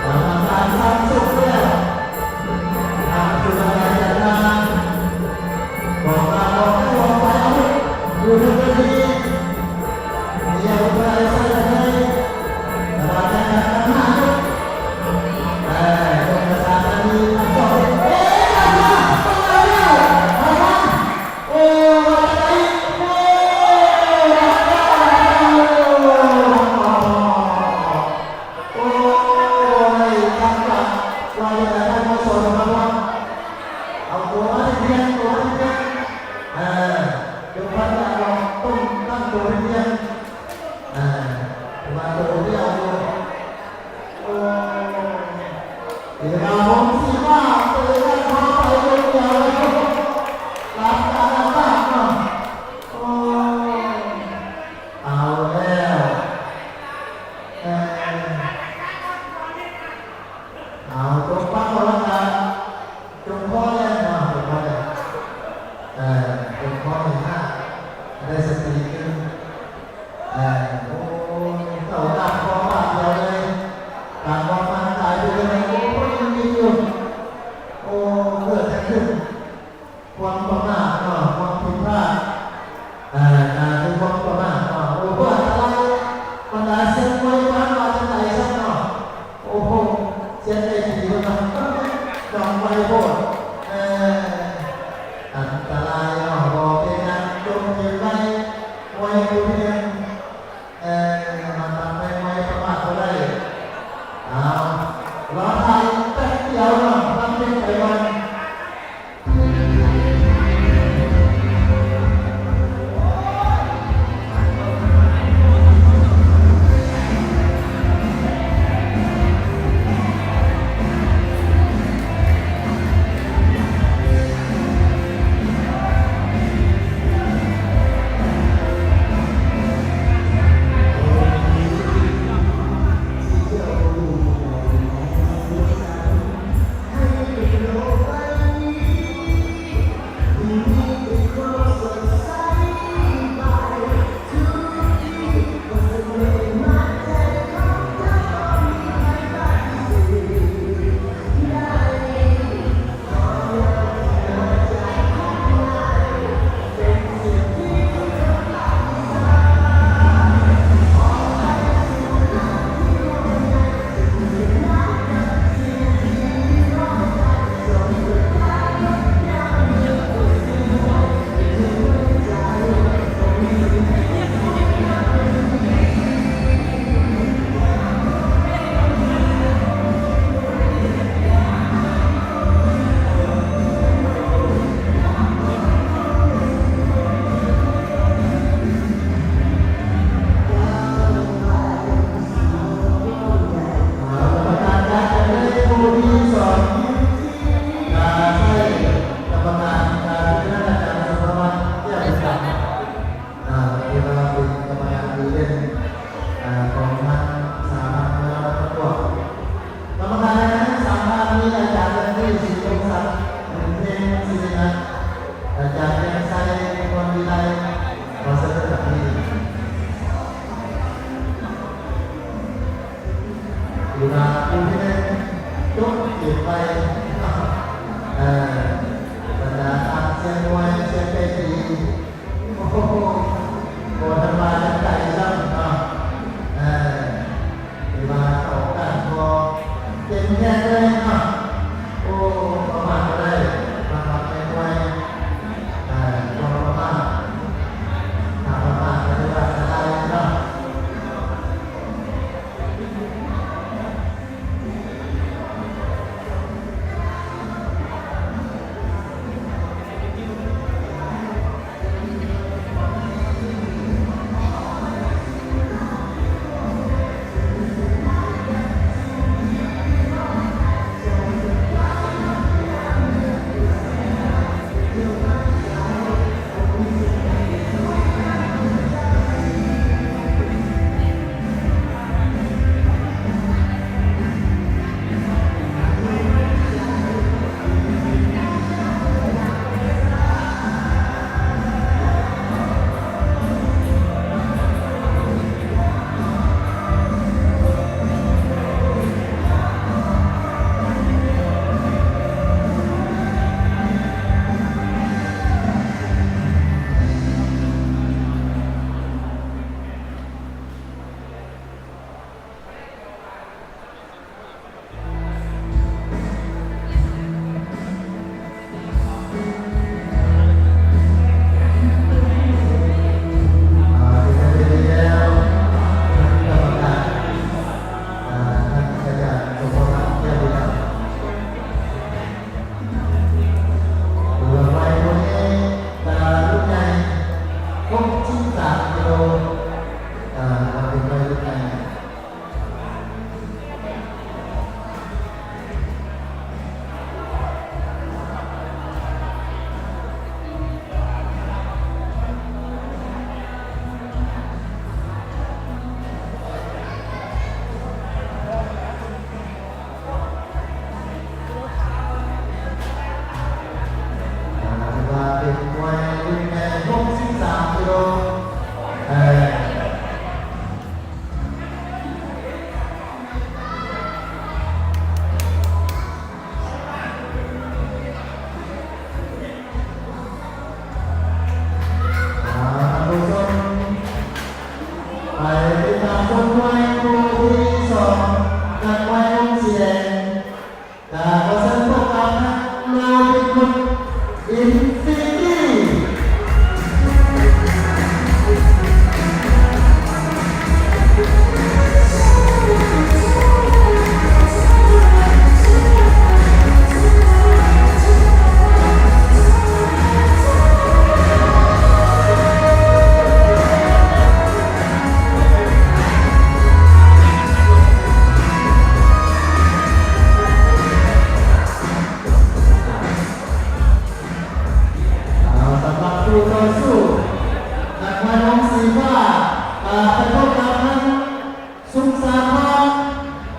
ກຳມະການສັ່ງສຸກແລ້ວ ອ່າ ສຸກແລ້ວ ຈັດມາ ບອກມາ ບອກແລ້ວ ບອກໄປ ເອົາ ຢູ່ເທິງເວທີ ມີອາວຸດເທົ່າໃດໃສ່ໄປເລີຍ ແຕ່ວ່າແຂ່ງຂັນກັນຫ້າຍົກ ເອີ ຍົກລະສາມນາທີ ເອີ ຈັບມາ ເອົາແລ້ວ ເອົາແລ້ວ ໂອ້ ວ່າຈັ່ງໃດ ໂອ້ ໂອ້ ບໍ່ໄດ້ຕັ້ງໃຈ ວ່າຈັ່ງໃດ ໄດ້ມາສອນມາບອກ ເອົາໂຕມາທຽງ ໂຕມາທຽງ ເອີ ເປັນພັນລະ ຕ້ອງຕັ້ງໂຕທຽງ ເອີ ວ່າໂຕດຽວຢູ່ ໂອ້ ເວລາຜົມຊິມາເຕີກັນພໍໄປດຽວ ຫຼັບຕາຫຼັບຕາເນາະ ໂອ້ ເອົາແລ້ວ ເອີ ເອົາ ຈົບປັບແລ້ວກະ ຈົງຂໍແລ້ວເນາະ ຈົງຂໍແລ້ວ ເອີ ຈົງຂໍໃຫ້ຫາ ໄດ້ສະຕິຂຶ້ນ ເອີ ໂອ້ ເຈົ້າດັງພໍປາກດຽວເລີຍ ການອອກກຳລັງກາຍເປັນຈັ່ງໃດ ໂອ້ ຍັງມີຢູ່ ໂອ້ ເກີດຫຍັງຂຶ້ນ ຄວາມປະໝາດເນາະ ຄວາມຜິດພາດ ເອີ ກະຄືຄວາມປະໝາດເນາະ ໂອ້ ອັນຕະລາຍ ບັນດາເຊຍນມວຍ ປານວ່າຈັ່ງໃດຊັ້ນເນາະ ໂອ້ໂຫ ເຊຍນໄດ້ດີເນາະ ນ້ອງໄວໂພດ ເອີ ອັນຕະລາຍເນາະ ບໍ່ເປັນຫຍັງ ຈົບເກມໄວ ມວຍຄູ່ນີ້ ເອີ ມັນ ມັນໄວໆ ປະມາດບໍ່ໄດ້ ເອົາ ລໍຖ້າອີກແປັບດຽວເນາະ ຟັງເພງໄປກ່ອນ. ກຳມະການຈັດໄປເລີຍ ຜູ້ທີ່ສອງ ກະໃຊ້ກຳມະການ ກະຄືທ່ານອາຈານ ສຸພະວັນ ແກ້ວບຸນດຳ ອ່າ ທີ່ວ່າເປັນກຳມະການດີເດັ່ນ ອ່າ ຂອງທາງສະຫະພັນມວຍລາວໄວປະກວດ. ກຳມະການໃນສາມທ່ານ ມີອາຈານ ແບັກກີ ສີວົງສັກ, ບຸນເພັງ ສີລິນະ, ອາຈານ ວຽງໄຊ ຄວນວິໄລ ຂໍສະເໜີແບບນີ້. ຖືວ່າຄູ່ທີ່ໜຶ່ງຈົບເກມໄວ ເອີ ບັນດາທ່ານເຊຍນມວຍ ເຊຍນເຕະຕີ ໂອ້ໂຫ ບໍ່ທັນວ່າຈັ່ງໃດຊ້ຳເນາະ ເອີ ຖືວ່າເຂົ້າກັນບໍ່ເຕັມແຂງເລີຍເນາະ ໂອ້ ປະມາດບໍ່ໄດ້ ມາຮັບແມ່ນມວຍ ເອີ ບໍ່ປະມາດ ຖ້າປະມາດກໍຖືວ່າອັນຕະລາຍເນາະ.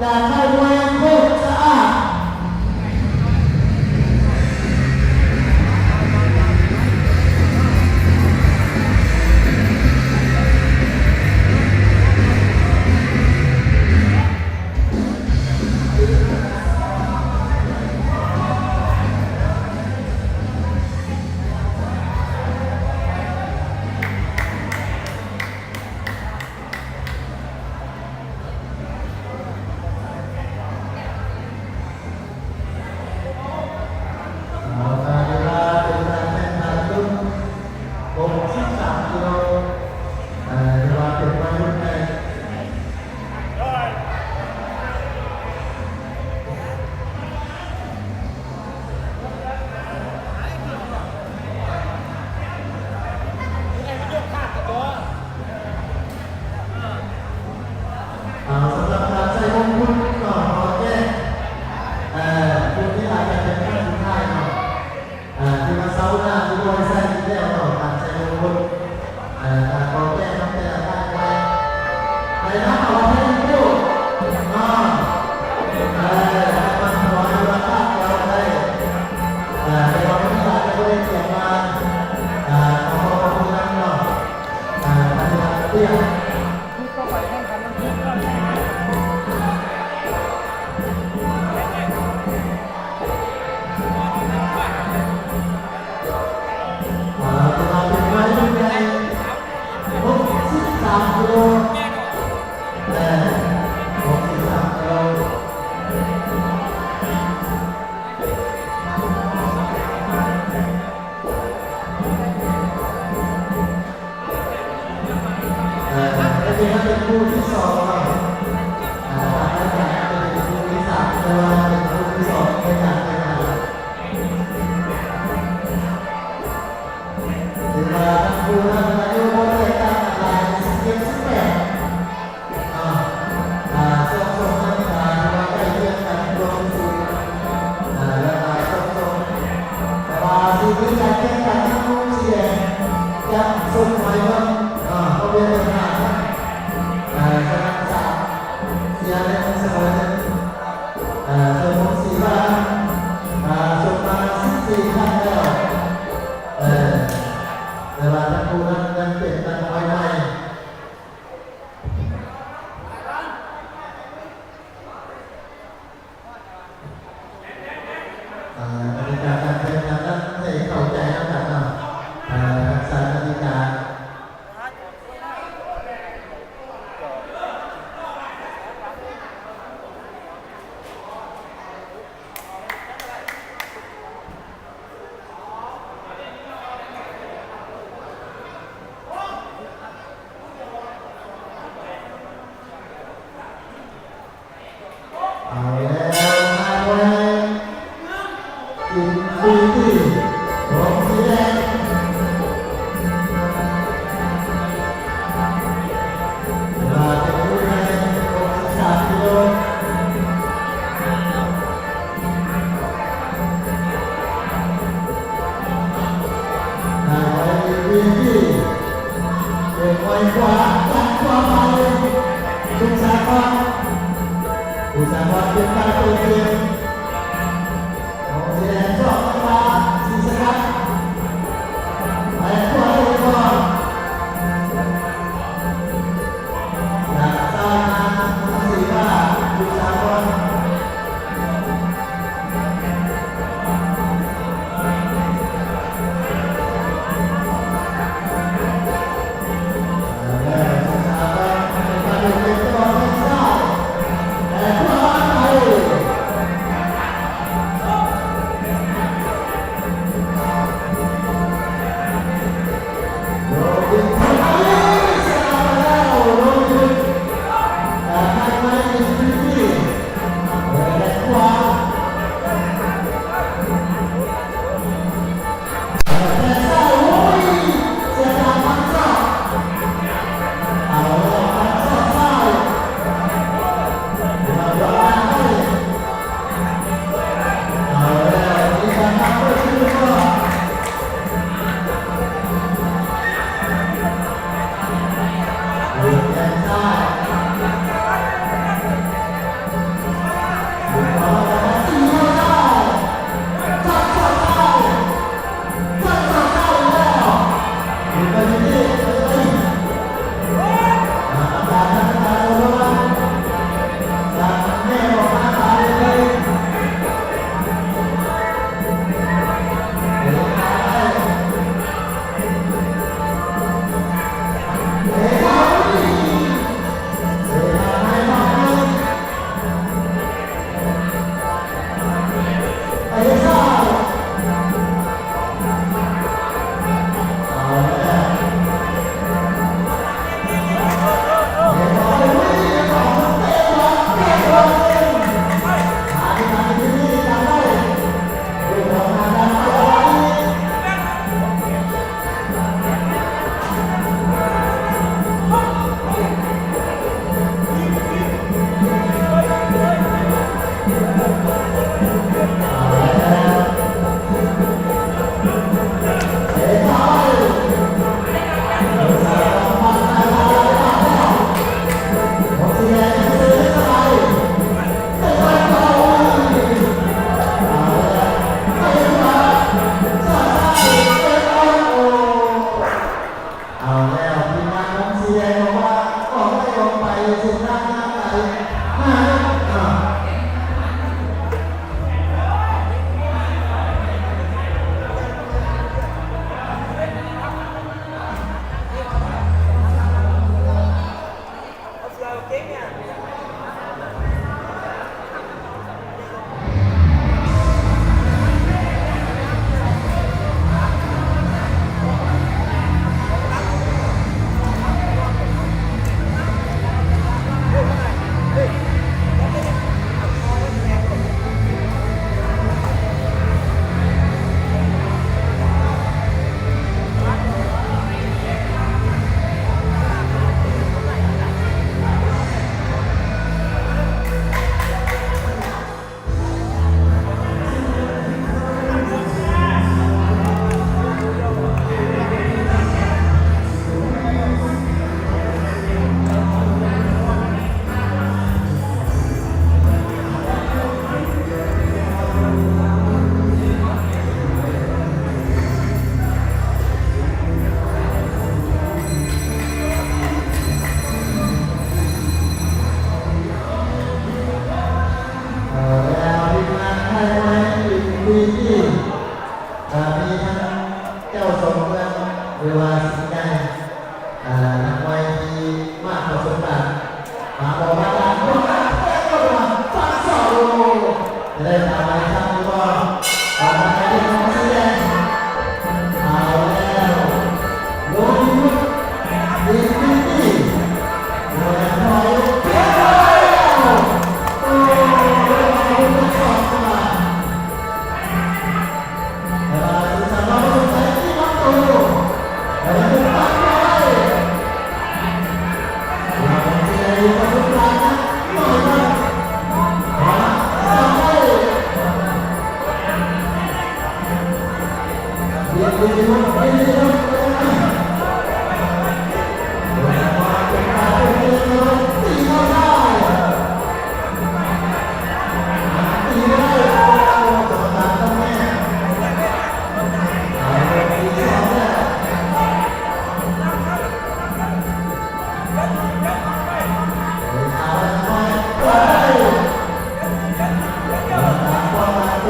ການໄດ້ມວຍໂຄກສະອາດ. ເວລາເປັນການແຂ່ງຂັນລຸ້ນຫົກສິບສາມກິໂລ ເອີ ຖືວ່າເປັນມວຍລຸ້ນໃຫຍ່. ເອົາ ສຳລັບການໃສ່ມົງຄຸດເນາະ ຂໍແຈ້ງ ເອີ ຜູ້ທີ່ອາດຈະເປັນຄັ້ງສຸດທ້າຍເນາະ ເອີ ທີ່ວ່າເສົາໜ້າຊິບໍ່ໃຫ້ໃສ່ອີກແລ້ວເນາະ ການໃສ່ມົງຄຸດ ເອີ ການຂໍແກ້ນຳແຕ່ລະທ່ານໄວ້ ໃຫ້ນຳເອົາມາໃຊ້ໂຕເນາະ ເອີ ໃຫ້ມັນພໍໃຫ້ລາຄາເກົ່າໄດ້ ເອີ ແຕ່ວ່າມື້ນີ້ອາດຈະບໍ່ໄດ້ຕຽມມາ ເອີ ຂໍຂອບພະຄຸນນຳເນາະ ເອີ ປະຕິບັດເລື່ອງ ອ່າ ເວລາເປັນໄມ້ໃຫຍ່ ຫົກສິບສາມກິໂລ ແມ່ນ ຫົກສິບສາມກິໂລ. ເອີ ເປັນ ເປັນຄູ່ທີສອງເນາະ ເອີ ຈະເປັນຄູ່ທີສາມ ແຕ່ວ່າເປັນຄູ່ທີສອງໃນການແຂ່ງຂັນ ຖືວ່າທັງຄູ່ນັ້ນອາຍຸບໍ່ແຕກຕ່າງກັນຫຼາຍ ສິບເຈັດ ສິບແປດ ອ່າ ອ່າ ສອງ ສອງ ນັ້ນ ອ່າ ຖືວ່າໃກ້ຄຽງກັນລວມສູງ ອ່າ ແລ້ວກໍ ອ່າ ສອງ ສອງ ແຕ່ວ່າສີນີ້ຈະແຂ່ງກັນທາງມຸມສີແດງ ຈະຊົກໄປເບິ່ງ ອ່າ ບໍລິເວນທາງ ອ່າ ຊະນະສາມ ເສຍໜຶ່ງ ສະເໝີໜຶ່ງ ອ່າ ສ່ວນມຸມສີຟ້າ ອ່າ ຊົກມາສິບສີ່ຄັ້ງແລ້ວ ເອີ ແຕ່ວ່າທັງຄູ່ນັ້ນຍັງເປັນນັກມວຍໃໝ່. ເອີ ກະຕິກາການແຂ່ງຂັນນັ້ນໃຫ້ເຂົ້າໃຈນຳກັນເນາະ ເອີ ຮັກສາກະຕິກາ. ເອົາແລ້ວ ມາມວຍ ກິນຟຣີທີ່ ໂຮງສີແດງ ວ່າເປັນມວຍໃຫຍ່ ຫົກສິບສາມກິໂລ ນາຍມວຍ ອີ ພີ ທີ ເປັນມວຍຂວາ ຈັບຂວາໄປ ສຸດສາຄອນ ສຸດສາຄອນ ເປັນຝ່າຍເປີດເກມ ໂຮງສີແດງ ຊອກຈັງຫວະ ສີສະກັດ ແລະ ຂວາເຕະກ່ອນ ຈາກຊ້າຍມາ ໂຮງສີຟ້າ ສຸດສາຄອນ. ແລ້ວສາມາດເປັນການເຮັດຕໍ່ແຂ້ງຊ້າຍ ແຕ່ຂວາໄປ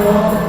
Number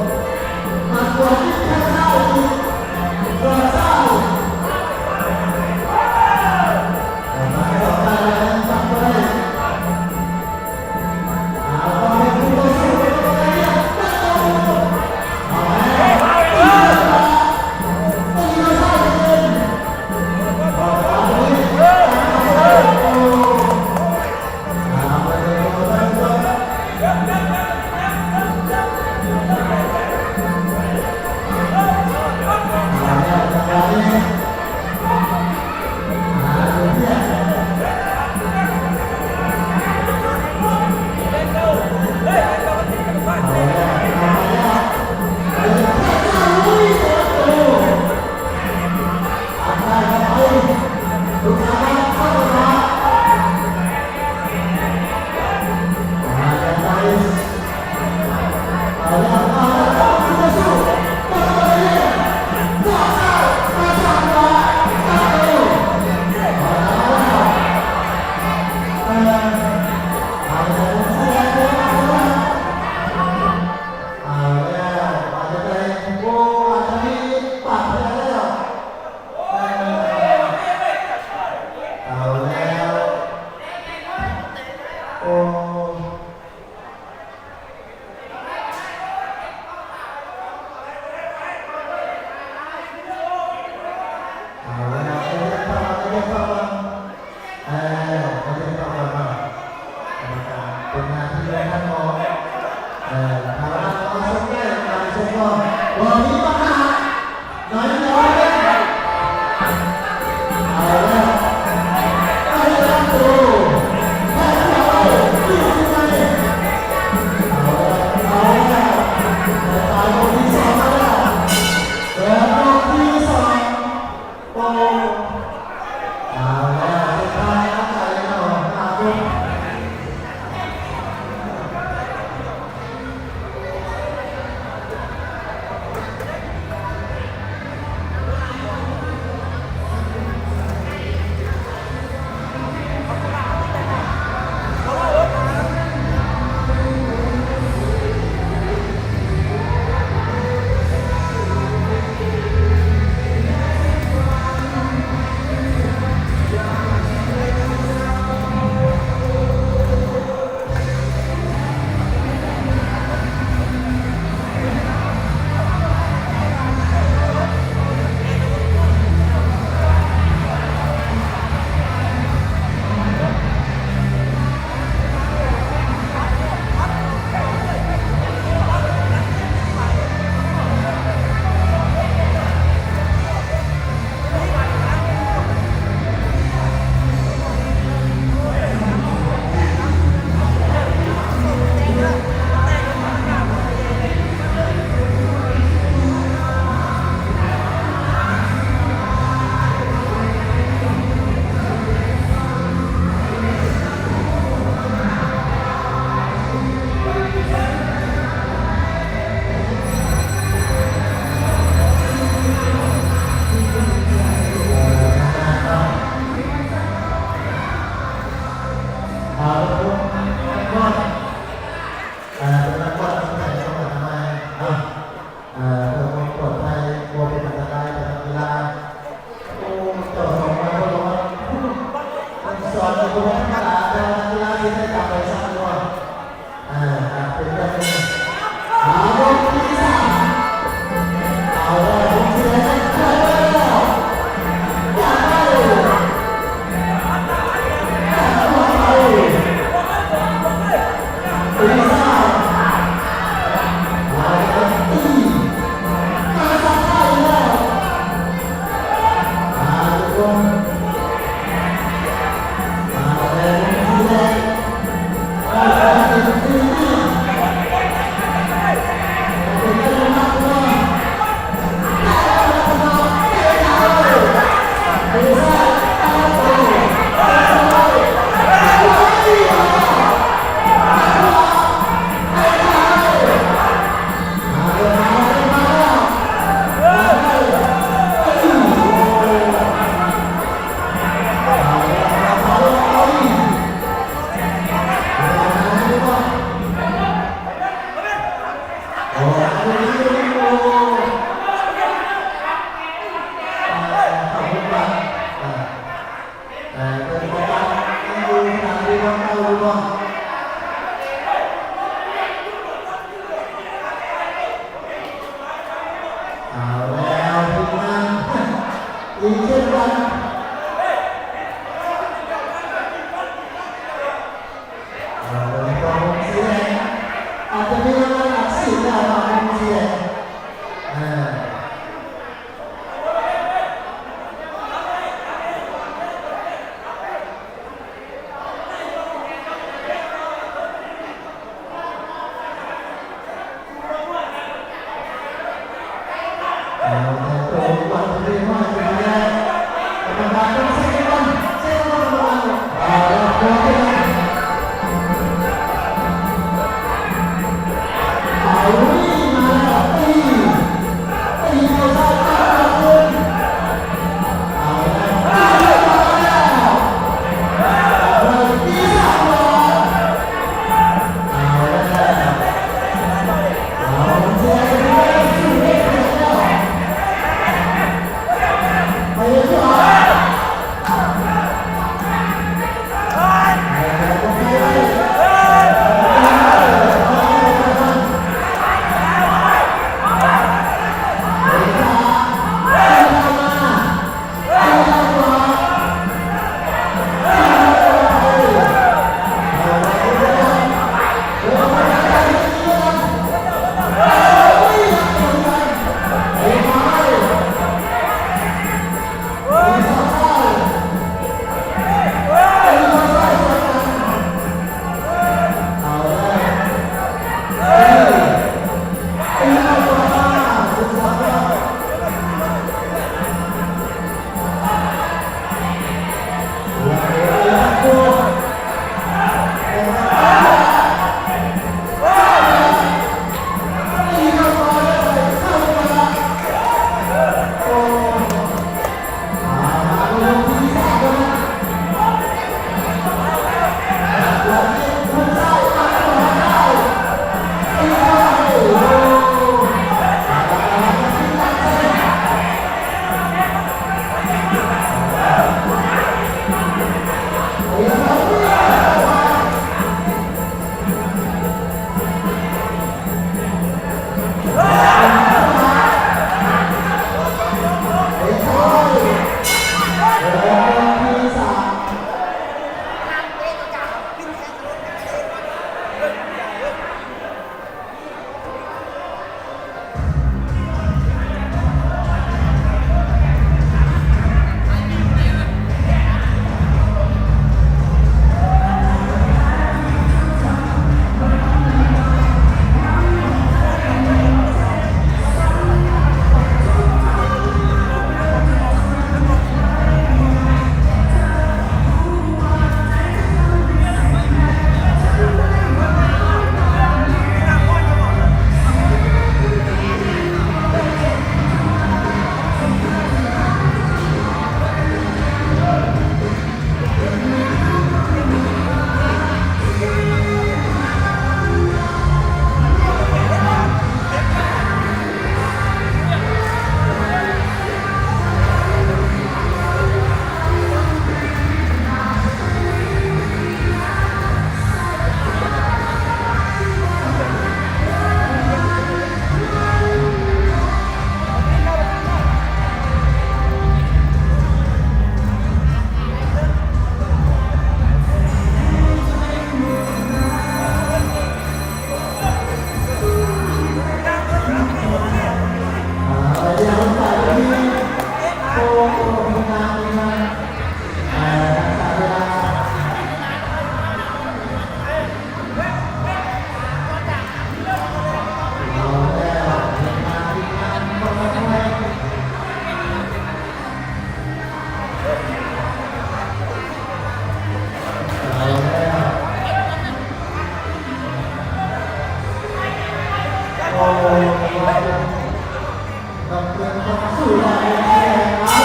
ກັບເຄື່ອງຕໍ່ສູ້ຫຼາຍແທ້ ເອົາ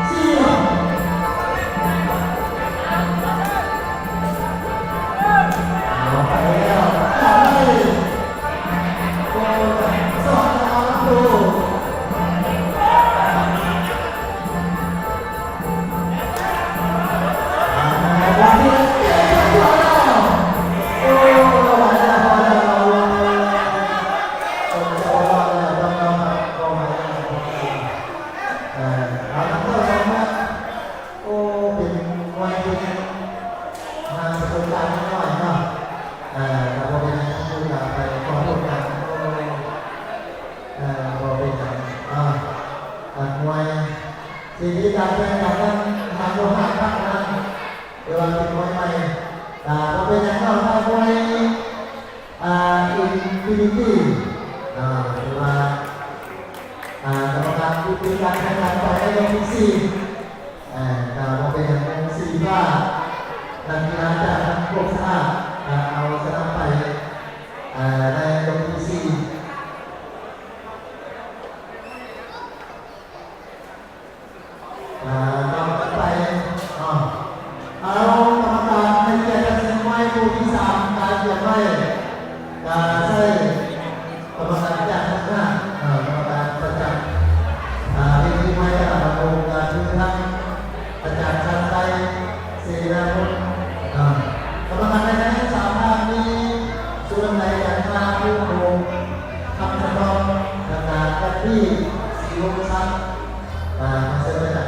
ສີ່ ເອົາໄປແລ້ວ ເອົາໄປ ໂອ້ ສອດຕາມໂຕ ໂອ້ ເປັນມວຍທີ່ຫາປະສົບການໜ້ອຍເນາະ ເອີ ກໍບໍ່ເປັນຫຍັງ ຄືວ່າໄປຂໍໂທດກັນ ເອີ ບໍ່ເປັນຫຍັງເນາະ ນັກມວຍທີ່ມີການແຂ່ງຂັນນັ້ນ ຫາກບໍ່ຫາກພັກນັ້ນ ຫຼືວ່າເປັນມວຍໃໝ່ ກໍບໍ່ເປັນຫຍັງເນາະ ຖ້າມວຍ ອ່າ ອິນຟິນິຕີ້ ອ່າ ຫຼືວ່າ ອ່າ ກຳມະການຍຸຕິການແຂ່ງຂັນໄປໃນຍົກທີສີ່ ອ່າ ກໍບໍ່ເປັນຫຍັງ ວົງສີຟ້າ ນັກກິລາຈາກທາງໂຄກສະອາດ ກໍເອົາຊະນະໄປ ອ່າ ໃນຍົກທີສີ່. ອ່າ ຕໍ່ກັນໄປເນາະ ເອົາ ກຳມະການໃຫ້ກຽດຕັດສິນມວຍຄູ່ທີສາມ ການກຽດໄວ້ ການໃຊ້ກຳມະການຈາກທາງຫ້າງ ເອີ ກຳມະການປະຈຳ ອ່າ ເວທີມວຍຕະຫຼາດບ້ານໂປ່ງ ການມີທັງອາຈານຊານໄຊ ເສນາວົງ ອ່າ ກຳມະການໃຫ້ສາມທ່ານ ມີສຸວັນໄນ ຈັນທາ ພູໂຮມ ຄຳຈະລອງ ແລະ ກະແກັບບີ້ ສີວົງຊັນ ອ່າ ຂໍເຊີນມາຈັບ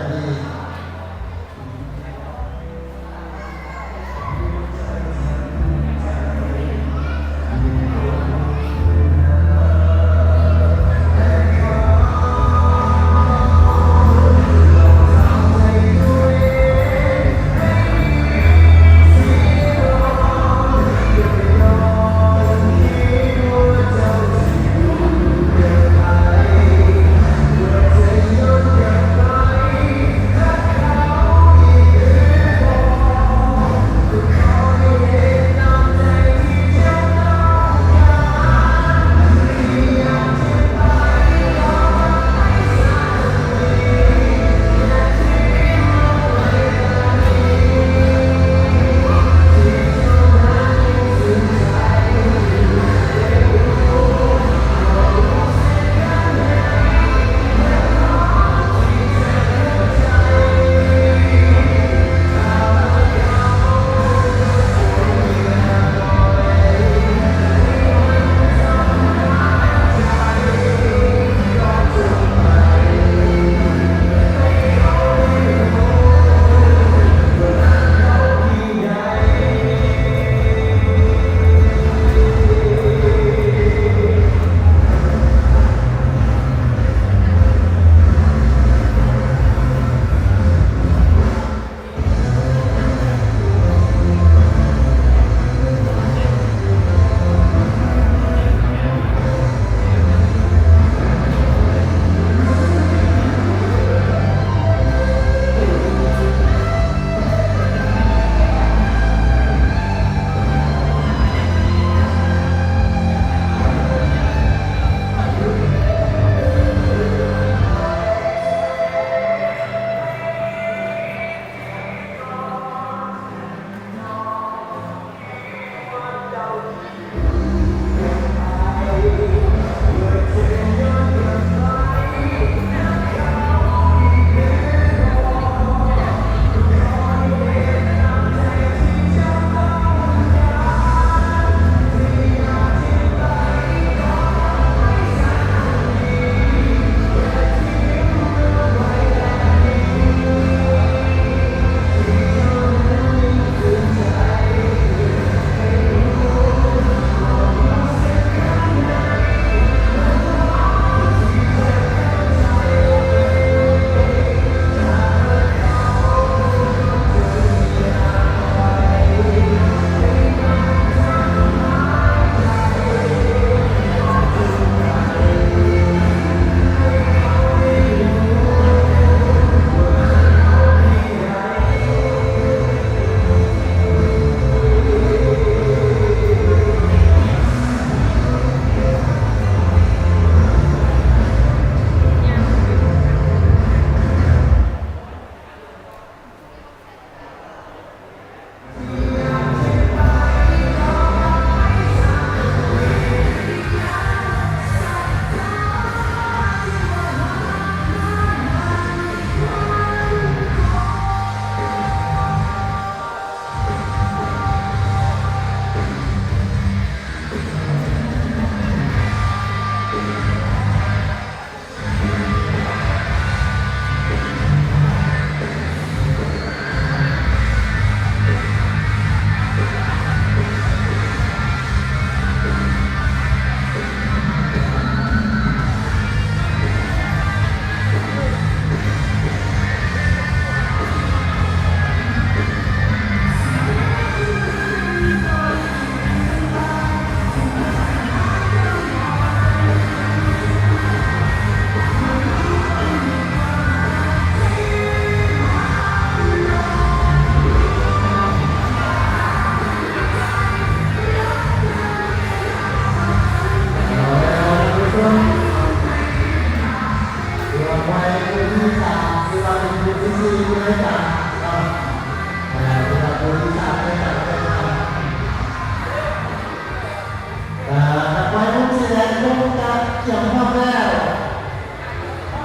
ຕຽມພ້ອມແລ້ວ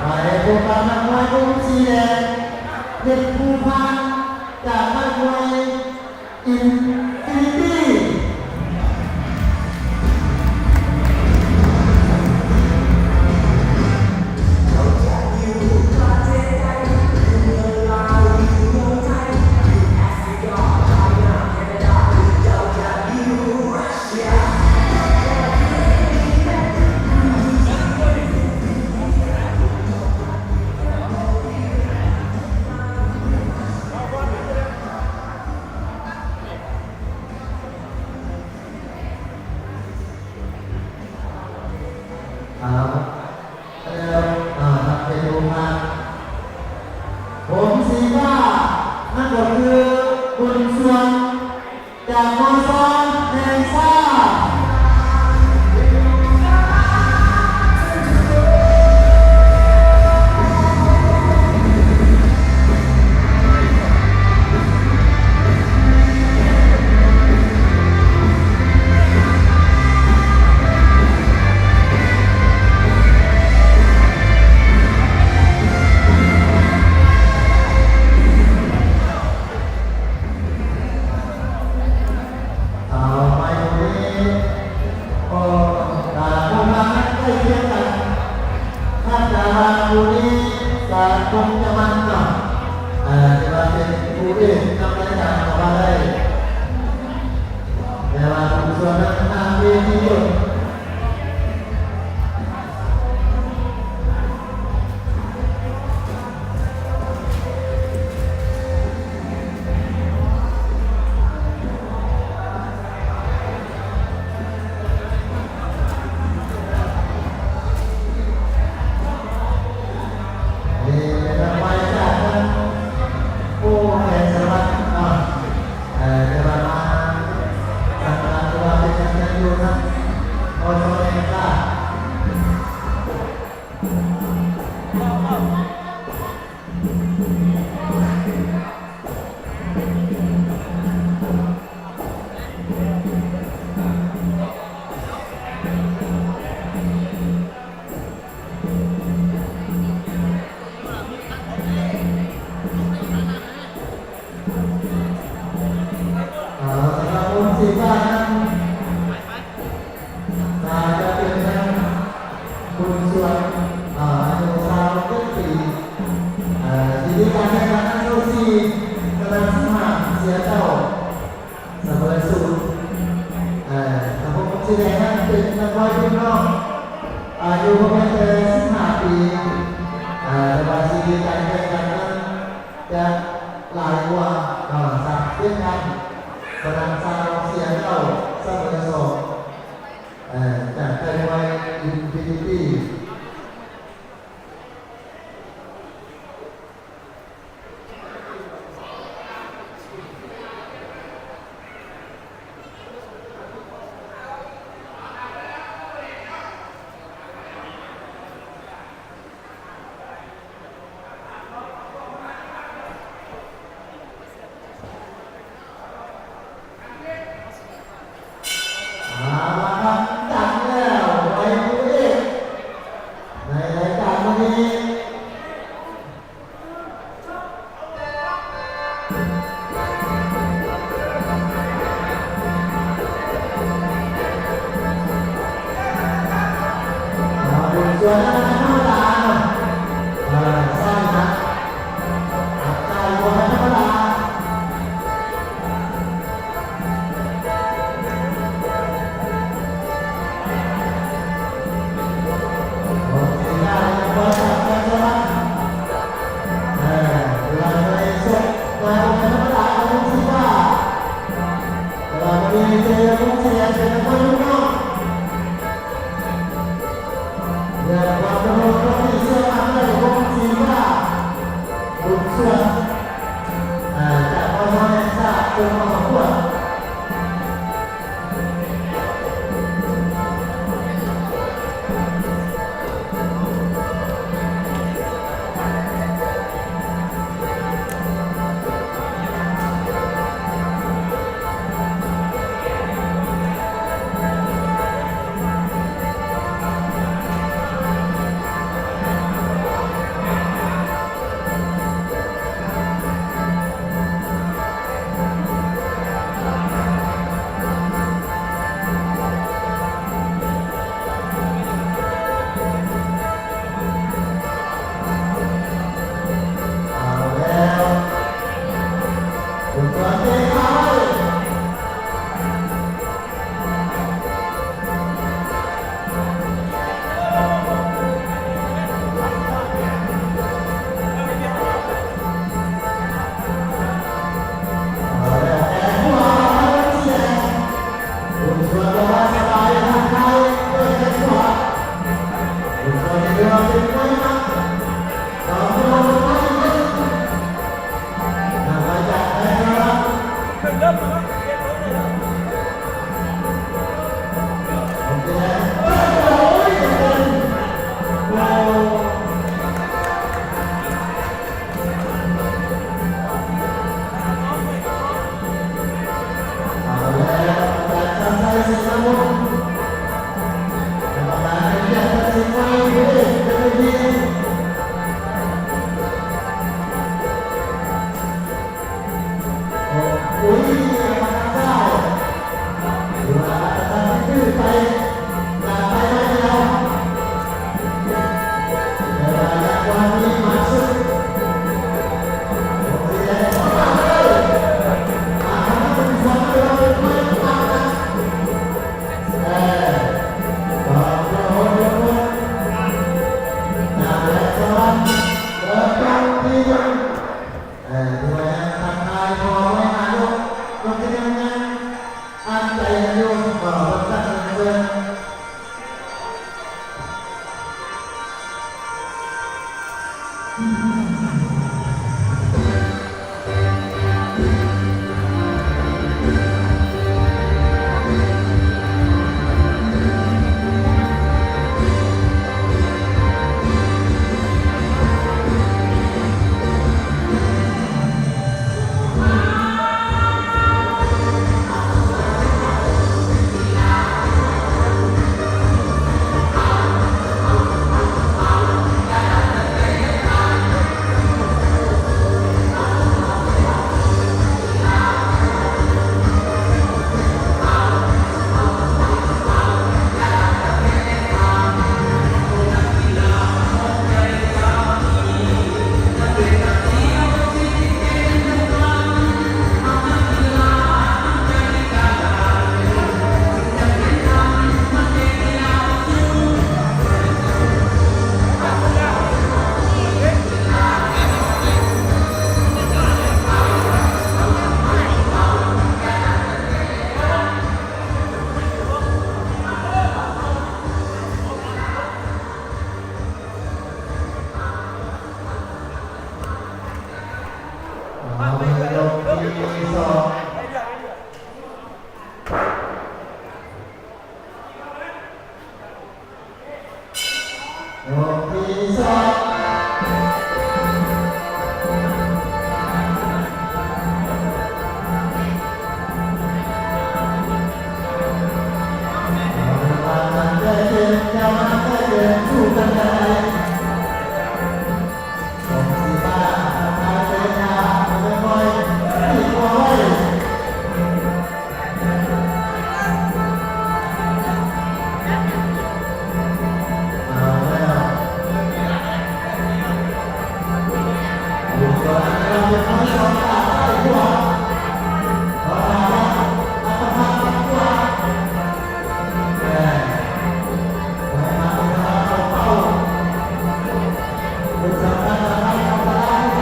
ໄປພົບກັບນັກມວຍກຸ່ມສີແດງ ເພັດພູພັນ ຈາກຄ້າຍມວຍອິນຟີນິຕີ. ເອົາ ແລ້ວ ອ່າ ຮັບເປັນຜູ້ພາ ຜົມສີຟ້າ ນັ້ນກໍຄືບຸນຊວນ ຈາກ ມຊ ແຫ່ງຊາດ. ເອົາ ໄປຜູ້ນີ້ ກໍ ອ່າ ຮູບຮ່າງນັ້ນໃກ້ຄຽງກັນ ຄາດກະວ່າຄູ່ນີ້ກະຄົງຈະມັນເນາະ ເອີ ຖືວ່າເປັນຄູ່ເອກນຳລາຍການກໍວ່າໄດ້ ແຕ່ວ່າຜູ້ສ່ວນນັ້ນຫ່າງເວທີໂດນ. ນີ້ເປັນນັກມວຍຈາກທາງ ໂອ້ ແຂວງສາລະວັນເນາະ ເອີ ແຕ່ວ່າມາສັງກັດ ຫຼືວ່າເປັນນັກແຂ່ງຢູ່ນຳ ໂອຊ ແຫ່ງຊາດ. ເອົາ ສຳລັບຄົນສີຟ້ານັ້ນ ກໍຈະເປັນທາງຄຸນສວນ ອາຍຸຊາວເຈັດປີ ເອີ ທີ່ມີການແຂ່ງຂັນ ຊາວສີ່ ຊະນະສິບຫ້າ ເສຍເກົ້າ ສະເໝີສູນ. ເອີ ທາງຄົນສີແດງນັ້ນເປັນນັກມວຍລຸ້ນນ້ອງ ອາຍຸບໍ່ແມ່ນແຕ່ສິບຫ້າປີ ເອີ ແຕ່ວ່າຊີວິດການແຂ່ງຂັນນັ້ນຈະຫຼາຍກວ່າ ເອີ ສາມສິບເອັດຄັ້ງ ສະນະຊາວ ເສຍເກົ້າ ສະເໝີສອງ ເອີ ຈາກຄ້າຍມວຍອິນຟີນິຕີ. ເອົາລະຄັບ ຈັດແລ້ວ ໄວຄູ່ເອກ ໃນລາຍການມື້ນີ້. ເອົາ ບຸນຊວນ ທຳມະດາເນາະ ເອີ ຊ້ານະ ອາການບໍ່ທຳມະດາ. ເລື່ອງຄວາມໂດ ອອກທີສອງ ເອົາລະ ມາຕັ້ງໃຈເກັມ ເຈົ້າມາຕັ້ງໃຈເກັມ ສູ້ກັນໄດ້ ອອກທີຫ້າ ທາງໄທເຕະຂາ ຄ່ອຍໆ ຕີຂວາໄວ້. ເອົາແລ້ວ ຢູ່ກ່ອນ ເປັນຄົນທີສອງ ຕາຊ້າຍຂວາ ເອົາລະ ອັດຕະພັດຂວາ ແມ່ນ ໄປມາເປັນທາງເຂົ້າເປົ້າ ເປັນສຳຄັນ ສຳຄັນ ອັນຕະລາຍຄ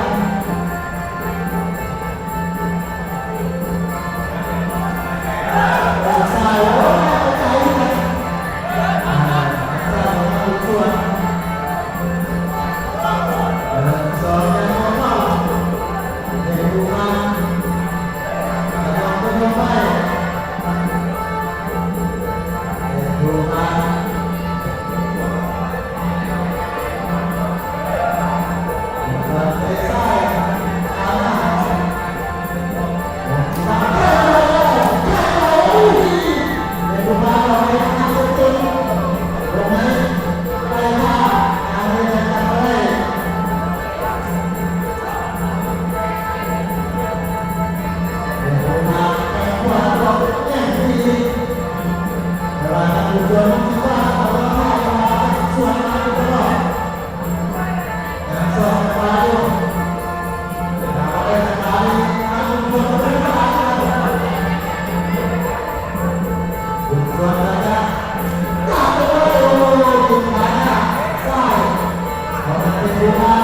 ືກັນ.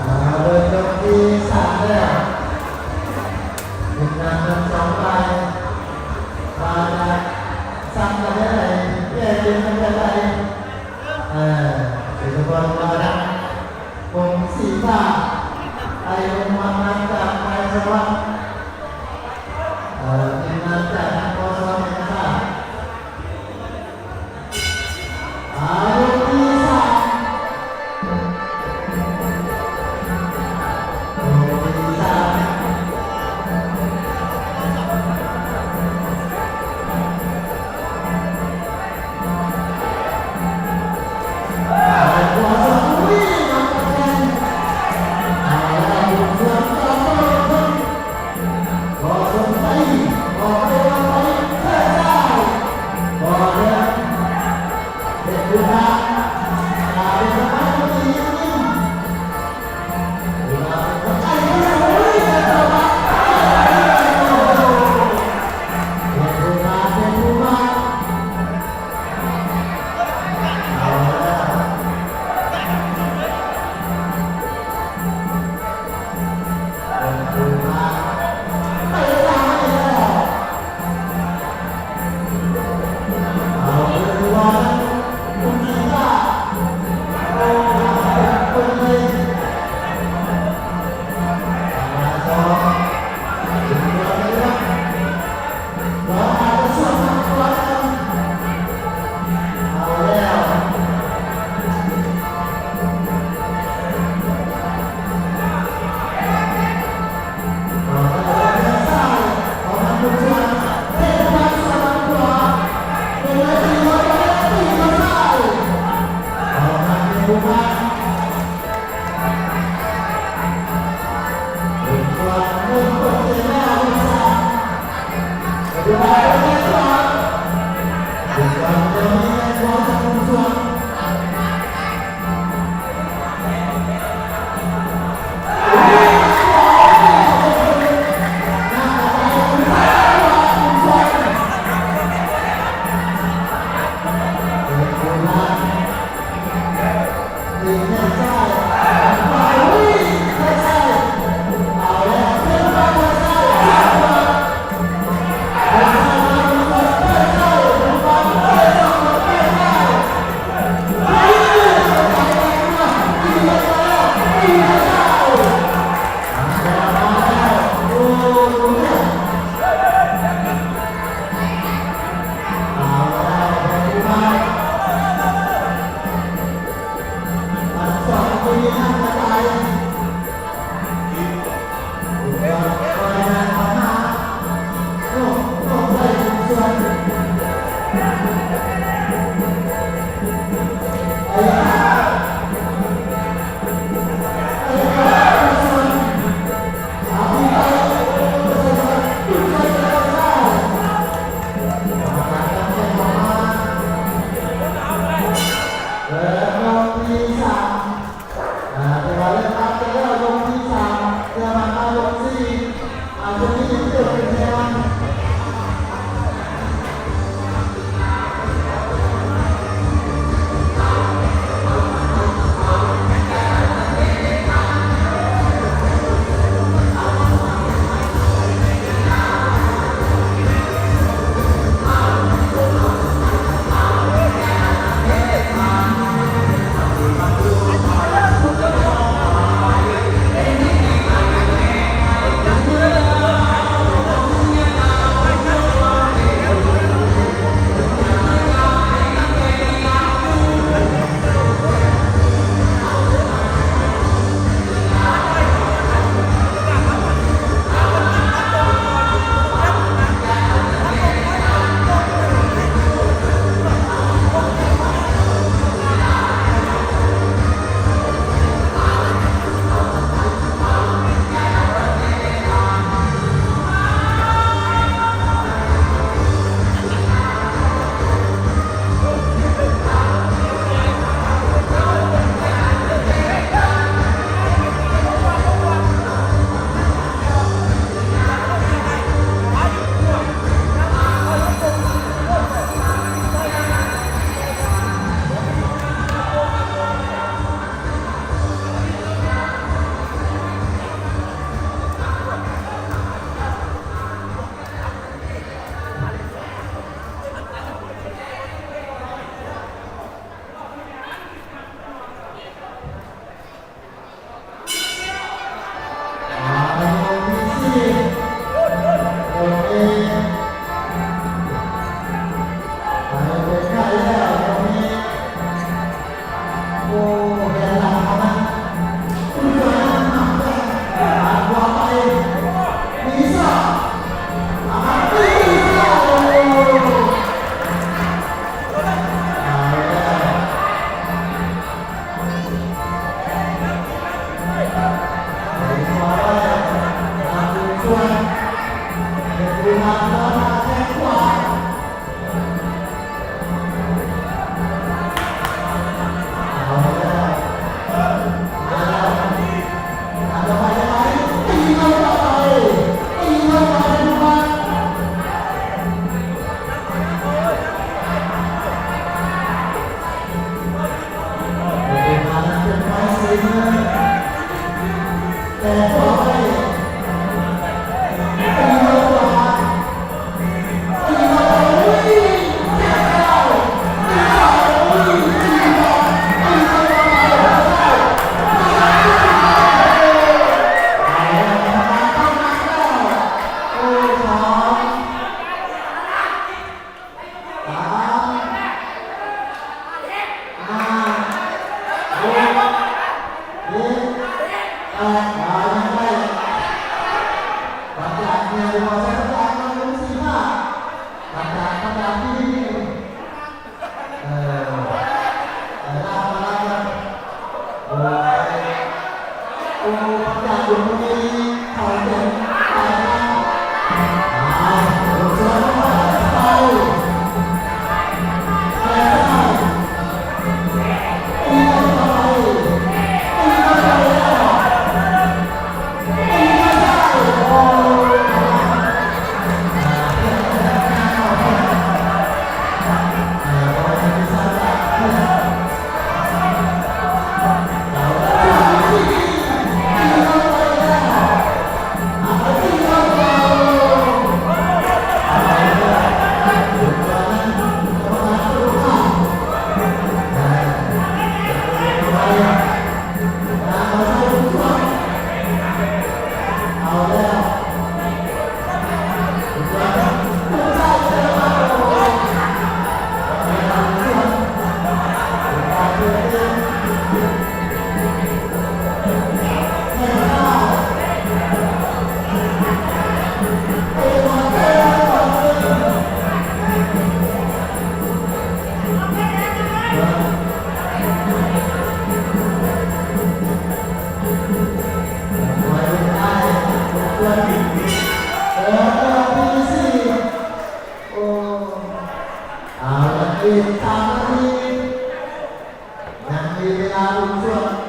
ອ່າ ເບິ່ງຍົກທີສາມແລ້ວ ເປັນການທັງສອງຝ່າຍ ວ່າຈະສ້າງການໃຫ້ແກ້ເກມກັນແບບໃດ. ເອີ ໂດຍສະເພາະວ່າ ພົງສີຟ້າ ໄດ້ລົງມາຈາກໄພສະຫວັນ ເອີ ທີມງານຈາກນະຄອນສະຫວັນແຫ່ງຊາດ. ອາ ຍົກທີສາມ ຍົກທີສາມ ເຕະຕາມໄປແລ້ວ ເອົາ ເດີນທີ່ວ່າ ຄຸນຊີຕາ ໂອ້ ເປີດເລີຍ ມາຕໍ່ ເປັນຕົວເລືອກ ລາວອາດຈະສວນທາງຂວາ ເອົາແລ້ວ ອອກມາທາງຊ້າຍ ອອກມາທາງຂວາ ເຕະຂວາ ສວນທາງຂວາ ເປັນໄງ ຕີມາຊ້າຍ ອອກມາເປັນຜູ້ມາ ເປັນກວາງ ເລີ່ມເປີດເກມແລ້ວ ເປັນກວາງ ເປັນກວາງ ເປັນກວາງ ເປັນກວາງ ເປັນກວາງຈາກກຸ່ມສວນ. ເອີ ເອີ ພີບີຊີ ໂອ້ ເອົາລະ ອີກສາມນາທີ ຍັງມີເວລາລຸ້ນສ່ວນ.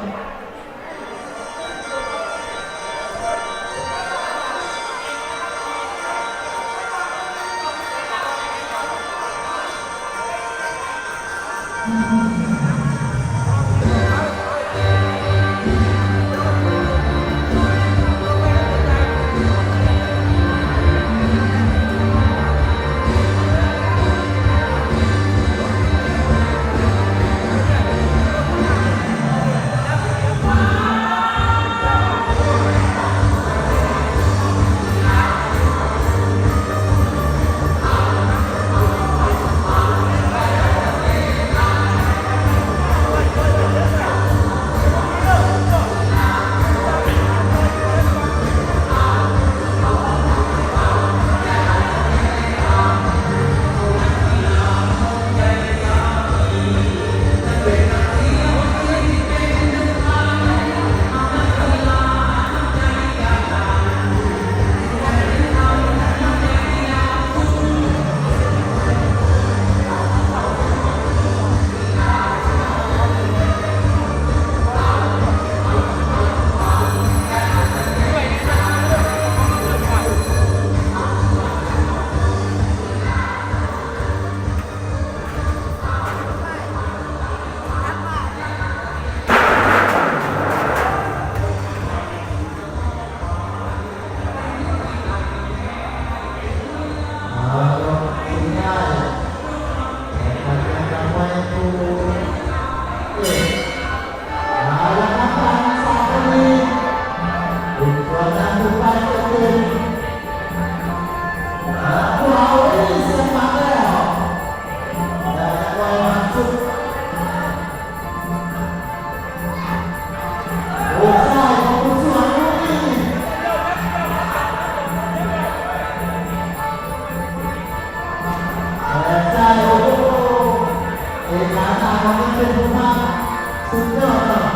ສຸດຍອດເນາະ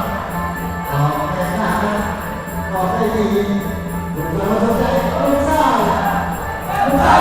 ອອກແນວໜ້າເນາະ ອອກໄດ້ດີ ລູກສາວ ລູກສາວ ລູກສາວ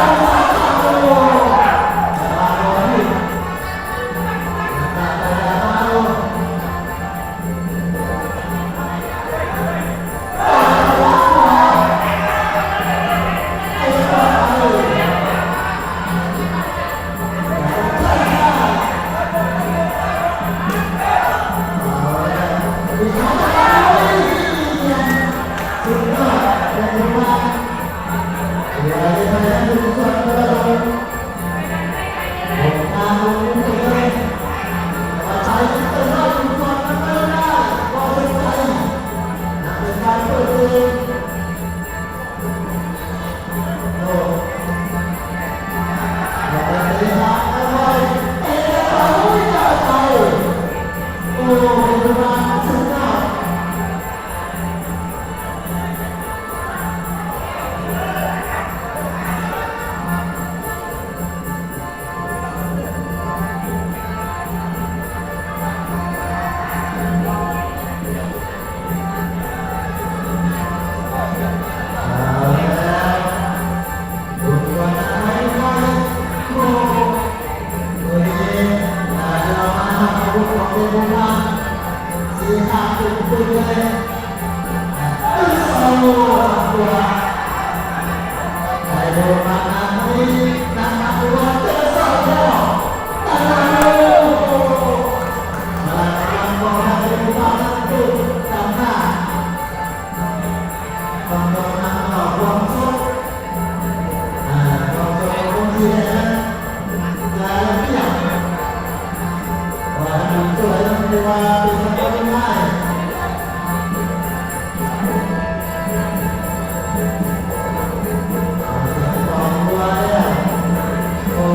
ໂອ້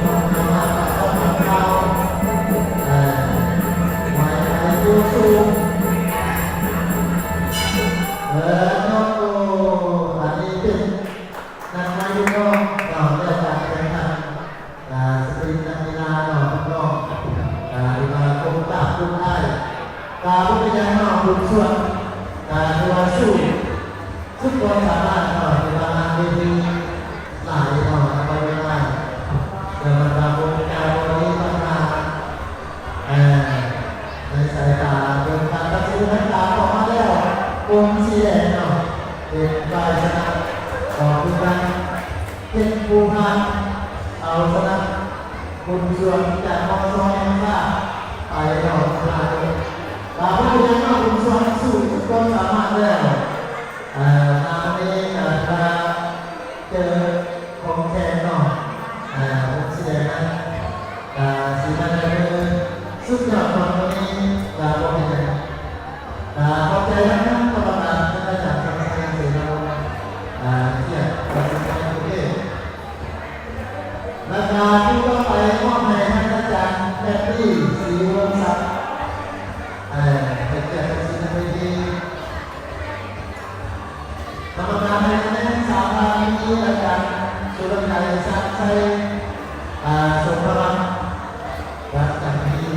ໂຫ ກໍຄືການເຮັດຜູ້ຜ່ານເອົາຊະນະບຸນສວງຈາກ ມສ ແຫ່ງຊາດໄປເນາະ. ກໍບໍ່ເປັນຫຍັງເນາະ, ບຸນສວງສູ້ສຸດຄວາມສາມາດແລ້ວ. ເອີ ມາມື້ນີ້ກໍຖືວ່າເຈີຂອງແຂງເນາະ, ເອີ ວົງສີແດງນັ້ນ ກໍຊິມາໃນມື້ສຸດຍອດຂອງມື້ນີ້ ກໍບໍ່ເປັນຫຍັງ. ກະຂອບໃຈທາງກຳມະການ ທ່ານອາຈານ ສອນໄຊ ເສນາວົງ ອາ ກຽດຕັດສິນໃນການເທດ ແລະກະຜູ້ຕໍ່ໄປມອບໃຫ້ທ່ານອາຈານ ແພັດຕີ້ ສີວົງສັກ ເອີ ໃຫ້ກຽດຕັດສິນໃນເວທີ. ກຳມະການໃຫ້ຄະແນນສາມທ່ານ ມີອາຈານ ສຸລະໄກ ສັກໄຊ ອາ ສົມພະວັນ ຈາກຈັນທະບູລີ.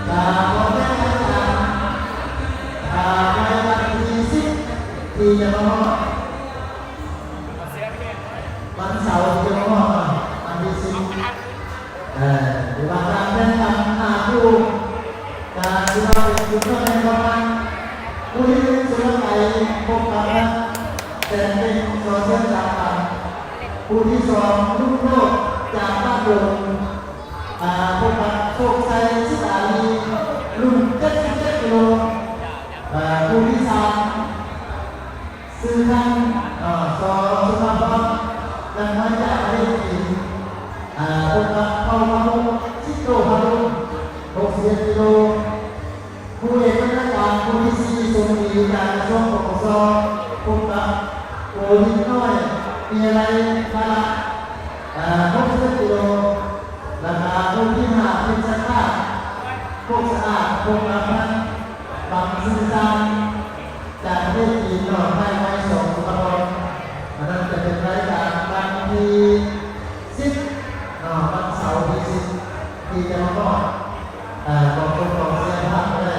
ກະຂໍແຈ້ງອາຈານ ອາ ໃນວັນທີສິບ ທີ່ຈະມາຮອດ ວັນເສົາທີ່ຈະມາຮອດເນາະ ວັນທີສິບ ເອີ ຫຼືວ່າການແຂ່ງຂັນຫ້າຄູ່ ກະຖືວ່າເປັນສຸດຍອດແຫ່ງຄວາມມັນ. ຄູ່ທີໜຶ່ງ ສຸລະໄກ ພົບກັບ ແສນເປັນ ຊ.ເຊນສາມພັນ. ຄູ່ທີສອງ ລຸງໂລດ ຈາກບ້ານດົງ ອາ ພົບກັບ ໂຊກໄຊ ສິດອາລີ ລຸ້ນເຈັດສິບເຈັດກິໂລ. ອາ ຄູ່ທີສາມ ຊື່ຄັນ ເອີ ສ ສຸພາພອນ ນັກມວຍຈາກປະເທດຈີນ ອາ ພົບກັບ ເຜົ່າ ພະໂຮ ຊິດໂຕ ພະລຸນ ຫົກສິບເອັດກິໂລ. ຄູ່ເອກບັນນາການ ຄູ່ທີສີ່ ສົມດີ ຈາກກະຊວງ ປກສ ພົບກັບ ໂກລິນນ້ອຍ ວິໄລ ພາລະ ອາ ຫົກສິບເອັດກິໂລ. ແລ້ວກະຄູ່ທີຫ້າ ເພັດຊະຄາດ ໂຄກສະອາດ ພົບກັບ ພັນ ບັງຊື່ຊານ ຈາກປະເທດຈີນເນາະ ຄ້າຍມວຍ ສ ສຸພາພອນ. ອັນນັ້ນຈະເປັນລາຍການວັນທີສິບເນາະ ວັນເສົາທີສິບ ທີ່ຈະມາຮອດ ອາ ກອງຊົມກອງເຊຍພາກໃຕ້.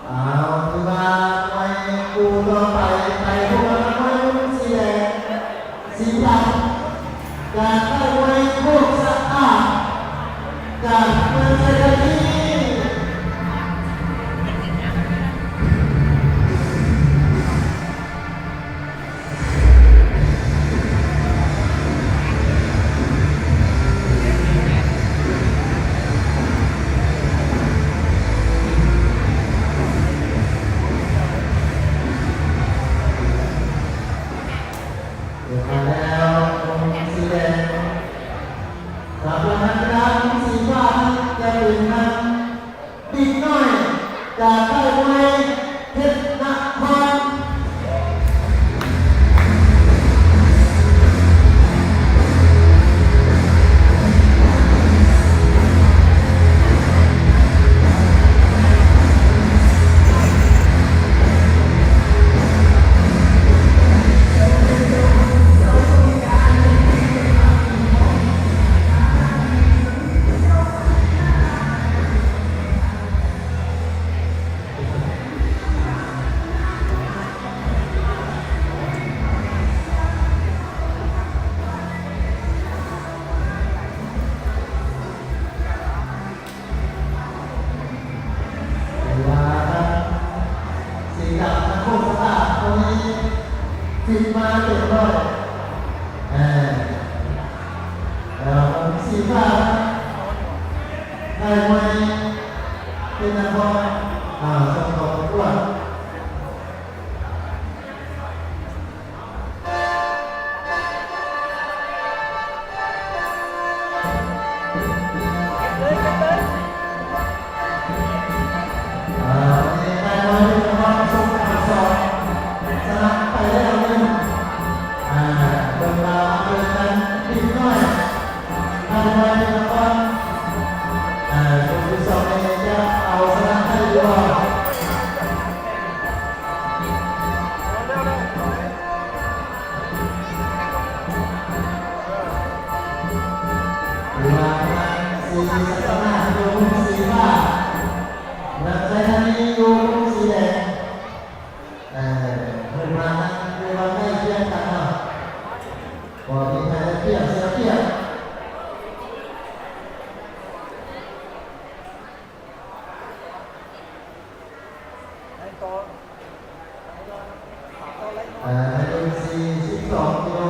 ເອົາ ຖືວ່າມວຍຄູ່ຕໍ່ໄປ ໄປພົບກັບນັກມວຍລຸ້ນສີແດງ ສີດຳ ຈາກຄ້າຍມວຍໂຄກສະອາດ ຈາກເມືອງໄຊທານີ. ເດີນທາງແລ້ວ ວົງສີແດງ ສຳລັບນັກກິລາວົງສີຟ້ານັ້ນ ຈະເປັນທາງ ເດັກນ້ອຍຈາກຄ້າຍມວຍເພັດນະຄອນ. ຖືວ່າທັງສີດຳທັງໂຄກສະອາດ ໂຕນີ້ ຟິດມາເຕັມຮ້ອຍ. ເອີ ແລ້ວຜົມສີຟ້າ ໄດ້ມວຍເປັນນະຄອນ ເອີ ສົ່ງເຂົ້າປະກວດ. ອ່າ ວັນນີ້ໄດ້ມວຍເປັນນະຄອນ ສົ່ງເຂົ້າສອງ ຊະນະໄປແລ້ວໜຶ່ງ. ອ່າ ເບິ່ງວ່າມາເຈີກັນປີ ວ່າທາງສີສັດຕະນາກຢູ່ມຸມສີຟ້າ ເມືອງໄຊທານີຢູ່ມຸມສີແດງ ເອີ ເພິ່ນວ່າທາງຢູ່ວັດໃກ້ຄຽງກັນເນາະ ບໍ່ມີໃຜໄດ້ປຽບເສຍປຽບ. ເອີ ໃນລຸ້ນສີ່ສິບສອງກິໂລ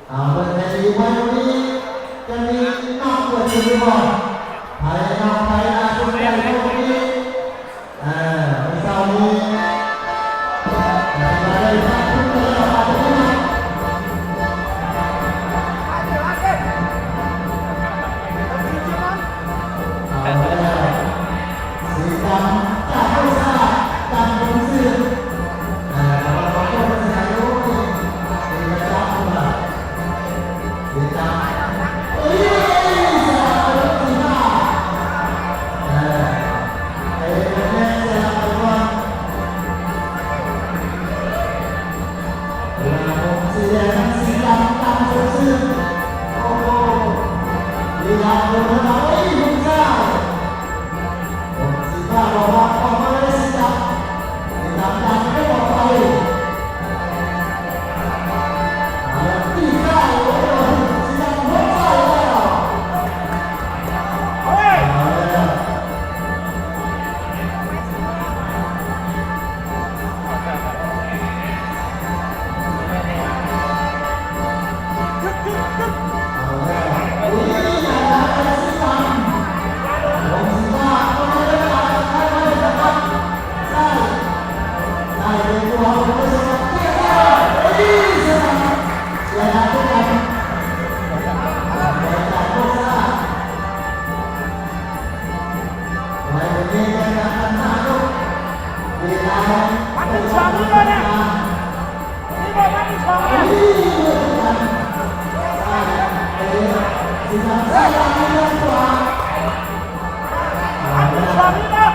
ເອົາເບິ່ງໃຫ້ດີ ມວຍມື້ນີ້ຈະມີນັບເກີດຂຶ້ນຫຼືບໍ່ ໃຜນັບໃຜໜ້າສົນໃຈເທົ່າມື້ນີ້. ເອີ ມື້ເຊົ້ານີ້ ເອົາແລ້ວ ສີດຳຈາກໂຄສາດ ດຳເປັນເສື້ອ ເອີ ລະວັງຂອງໂຄສາດ ໂອ້ຍ ເປັນລະດັບຂຶ້ນມາ. ເສຍຈັບ ເອີຍ ສະຫຼັບໄປລົດສີຟ້າ ເອີ ເຕະໄປແມ່ນສະຫຼັບໄປກ່ອນ ລະບົບສີແດງ ສີດຳ ດຳສົດຊື່ນ ໂອ້ໂຫ ລີລາເພິ່ນເອົາ ເອີຍ ຮຸກຊ້າຍ ຜົມສີຟ້າບອກວ່າອອກມາເລີຍສີດຳ ສີດຳດັນເຂົ້າໄປ ມາແລ້ວຕີຊ້າຍ ໂອ້ຍ ສີດຳຫົກຊ້າຍແລ້ວ ເອົາແລ້ວ ມັນເປັນຊ່ອງນີ້ບໍ່ເນຍ ນີ້ບໍ່ ມັນເປັນຊ່ອງນີ້ ມັນ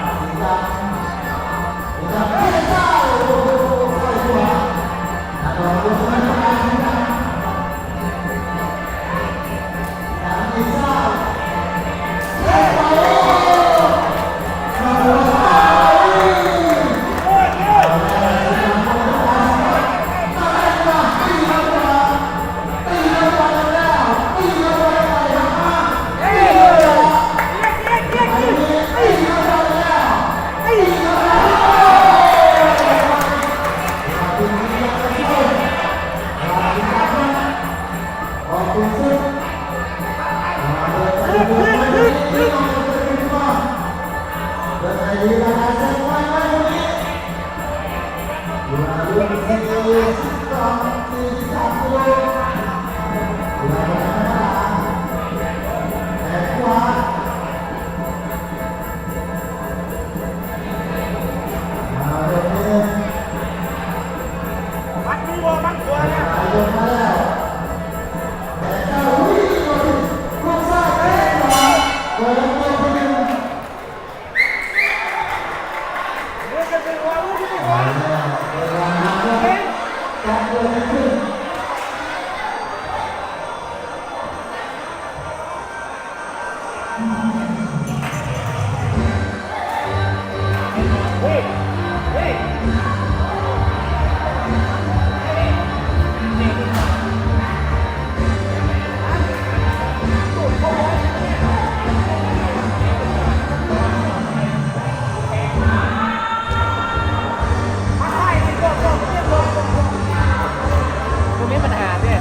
ເປັນຊ່ອງນີ້ບໍ່. ບໍ່ມີບັນຫາເດ້.